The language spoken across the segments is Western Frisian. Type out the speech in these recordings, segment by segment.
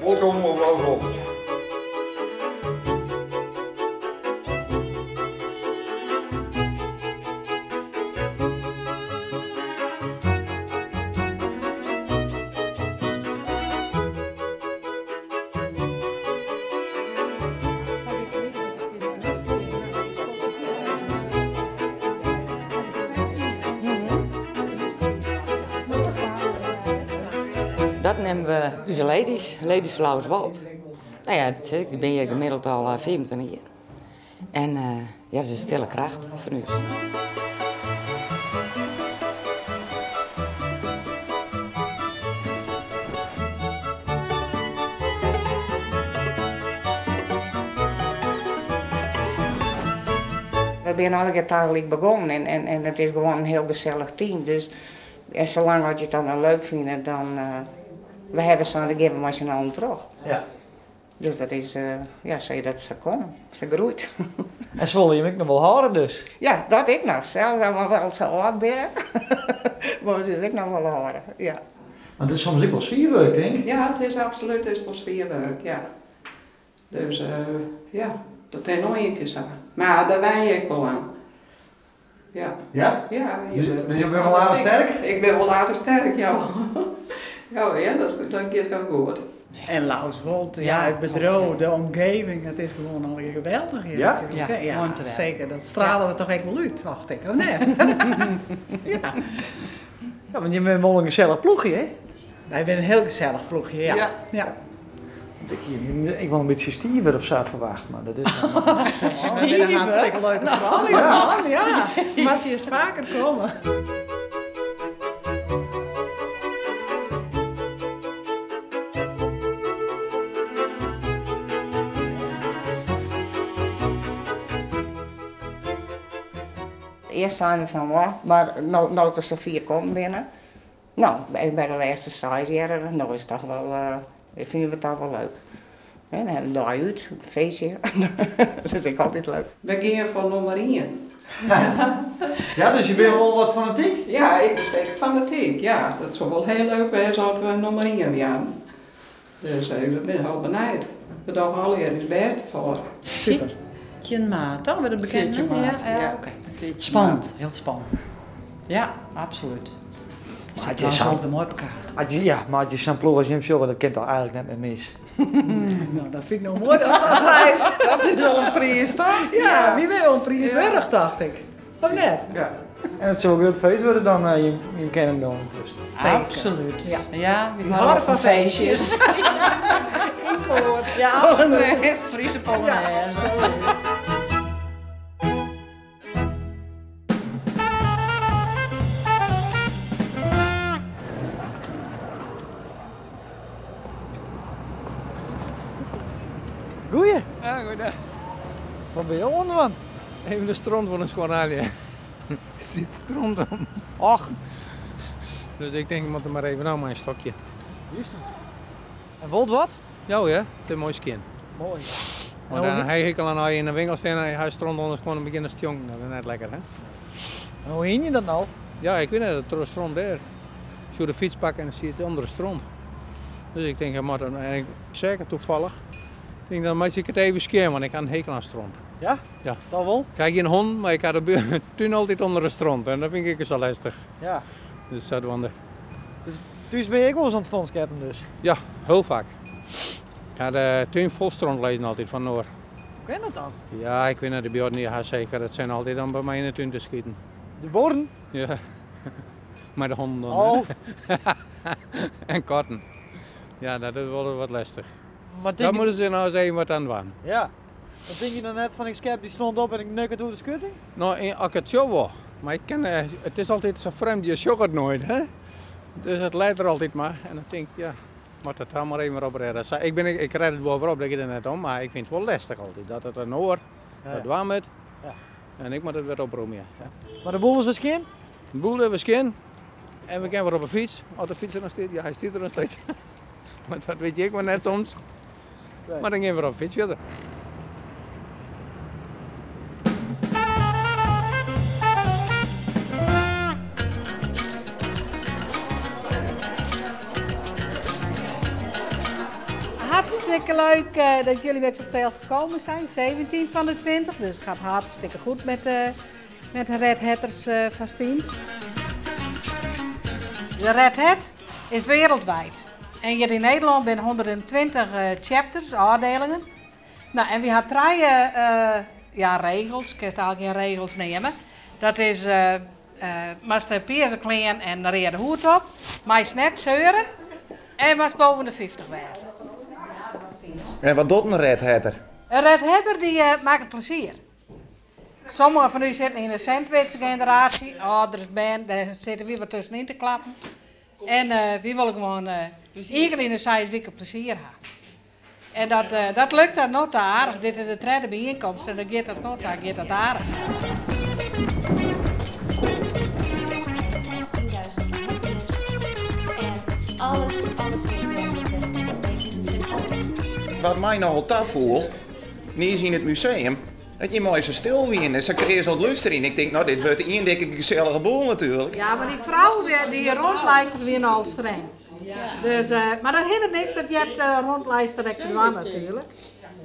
Wolkom op Lauswolt. Dat neame we ús ladies, ladies fan Lauswolt. No ja, dat sis ik, dy binne hjir gemiddeld al 25 jier. En ja, dat is in stille kracht fan ús. We binne allegear tagelyk begûn en it is gewoan in hiel gesellich team. Dus en salang as je it dan noch leuk fine, dan we hawwe sein, dan gean we mei syn allen troch. Ja. Dus dat is, ja, sa is dat sa kommen, sa groeid. En se wolle jim ek noch wol hâlde dus? Ja, dat ek noch. Sels as we al sa âld binne, wolle se ús ek noch wol hâlde, ja. Want it is soms ek wol swier wurk, tink? Ja, it is absolút is wol swier wurk, ja. Dus ja, dat is no ien kear sa. Mar dêr wenje ik wol oan. Ja. Ja? Ja. Dus je binne wol aardich sterk? Ik bin wol aardich sterk, ja. Ja hear, dat giet hiel goed. En Lauswolt, ja, it bedriuw, de omgeving, it is gewoan allegear geweldich hjir natuerlik. Ja, Ja, seker. Dat strale we toch ek wol út, tocht ik, of net? Ja. Ja, want jim binne wol in gesellich ploechje, hè? Wy binne in hiel gesellich ploechje, ja. Ja. Want ik hie ek wol in bytsje stiver of sa ferwachte, mar dat is Stiver? Binne hartstikke leuke froulju, man. Ja. Moatst earst faker komme. Earst seine we fan wah, mar no't we safier kommen binne, No, by de lêste seis jier, no is it toch wol, fine we it toch wol leuk. Hè, dan ha we in dei út, in feestje, dat is ek altyd leuk. We gean foar nûmer ien. Ja, dus je binne wol wat fanatyk? Ja, ik bin seker fanatyk, ja. Dat soe wol hiel leuk wêze as we nûmer ien wienen. Dus we binne hiel benijd. We dogge allegear ús bêst derfoar. Super. 14 maart, toch? Wurdt it bekend? 14 maart, ja. Oké. Spannend, hiel spannend. Ja, absolút. Mar as je sa'n moai op de kaart. As je, ja, mar as je sa'n ploech as jim sjogge, dat kin toch eigentlik net mear mis? No, dat fyn ik no moai dat dat seist. Dat is al in priis, toch? Ja, wy binne wol in priis wurdich, tocht ik. Of net? Ja. En it sil in grut feest wurde dan, jim kenne him dan yntusken. Zeker. Absolút. Ja. Ja, wy Wy hâlde hâlde fan fan feestjes. feestjes. Yn koar. Ja, Polonaise. Friese Polonaise. Goeie. Ja, goeiedag. Wat binne jo oan it dwaan? Even de stront fan de skuon helje. Der sit stront om. Och. Dus ik tink, ik moat der mar even ôf mei in stokje. Juist. En wolt wat? Ja hear, it is moai skjin. Moai. Want dan ha ik al in de winkel stean en hy stront oan de skuon en begjint te stjonken. Dat is net lekker, hè? En hoe hing je dat nou? Ja, ik wit net, troch de stront dêr. Ik soe de fyts pakke en dan siet it ûnder de stront. Dus ik tink, ik moat en ik seach it toevallig. Ik tink, dan meitsje ik it even skjin, want ik ha in hekel oan stront. Ja? Ja. Toch wol? Ik ha gjin hûn, mar ik ha de tún altyd ûnder de stront en dat fyn ik ek sa lestich. Ja. Dus sadwaande. Dus thús binne je ek wolris oan it stront skeppen dus? Ja, hiel faak. Ik ha de tún fol stront lizzen altyd fan inoar. Hoe kin dat dan? Ja, ik wit net, de buorren dy ha seker it sin altyd om by my yn de tún te skiten. De buorren? Ja, mei de hûnen dan. Oh. En katten. Ja, dat is wol wat lestich. Maar Daar moeten ze nou eens even wat aan dwaan. Ja. Dan tink je dan net fan ik skep dy stront op en ik nuk it oer de skutting? No, as ik it sjoch wol. Mar ik ken, it is altyd sa frjemd, je sjogge it noait, hè? Dus it leit der altyd mar. En dan tink ik, ja, moat it dan mar even wer oprêde. Sa, ik bin, ik rêd it wol wer op, dêr giet it net om. Mar ik fyn it wol lestich altyd, dat it in oar dat dwaan moat. Ja. En ik moat it wer opromje. Ja. Mar de boel is wer skjin? De boel is wer skjin. En we kinne wer op 'e fyts. As de fyts der noch stiet. Ja, hy stiet der noch steeds. Mar dat wit je ek mar net soms. Nee. Mar dan gean we wer op 'e fyts fierder. Hartstikke leuk eh, dat jullie met zoveel gekomen zijn. 17 van de 20, dus het gaat hartstikke goed met de, met de Red Hatters eh, van Stiens. De Red Hat is wereldwijd. En hier in Nederland zijn 120 eh, chapters, afdelingen. Nou, en we hebben drie uh, ja, regels, ik kan eigenlijk geen regels nemen. Dat is uh, uh, pearse klean en de reade hoed op, maar net zeuren en was boven de 50 wezen. En wat doet een Red Hatter? Een Red Hatter die maakt het plezier. Sommigen van u zitten in de sandwich-generatie, ouders ben, daar zitten we wat tussenin te klappen. En wie willen gewoon ieder in de 6 weken plezier hebben. En dat lukt dan nog te aardig. Dit is de derde bijeenkomst en dan gaat dat nog te, gaat dat aardig. En alles, alles heeft werkelijk betekenis. Het zijn altijd Wat mij nogal tafoel, niet eens in het museum, dat je mooi zo stil wie en ze kreeg zo'n luister in. Ik denk, nou, dit wordt een dikke gezellige boel natuurlijk. Ja, maar die vrouw weer, die rondlijster weer al streng. Dus, maar dat hindert niks dat je hebt rondlijster echt natuurlijk.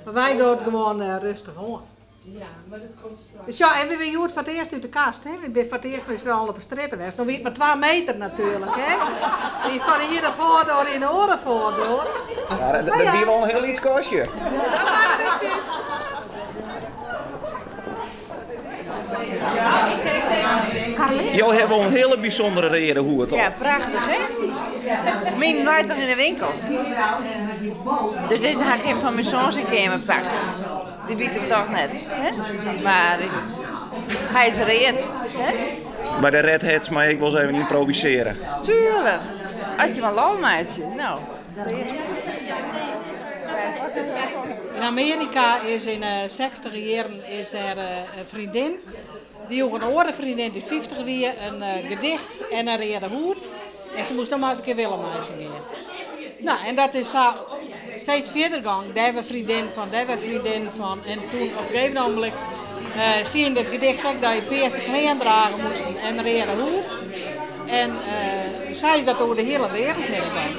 Maar wij doen het gewoon rustig aan. Ja, maar dat komt straks. Dus ja, en we zijn goed voor het eerst uit de kast. Hè? We zijn voor het eerst met z'n allen op de straat geweest. Nog weet maar 2 meter natuurlijk. Hè? Die van hier de voordeur in de oren voordeur. Ja, dat dat wel een heel iets kostje. Dat maakt niks uit. Jou hebt wel een hele bijzondere reden hoe het op. Ja, prachtig hè? Mijn rijdt nog in de winkel. Dus deze had geen van mijn zoon zijn kamer pakt. Die weet het toch net. Hè? Maar hij is reed. Hè? Bij de Red Hats, maar ik wil eens even improviseren. Tuurlijk. Had je maar lol, meidje. Nou. In Amerika is in de 60 jaren is er een vriendin. Die ook een andere vriendin die 50 wie een gedicht en een reade hoed. En ze moest nog maar eens een keer Willem uitzingen. Nou, en dat is zo steeds verder gegaan. Daar hebben we vriendin van, daar hebben we vriendin van. En toen op een gegeven moment stond in het gedicht ook dat je pearse kleren dragen moest en een reade hoed. En zij is dat over de hele wereld heen gegaan.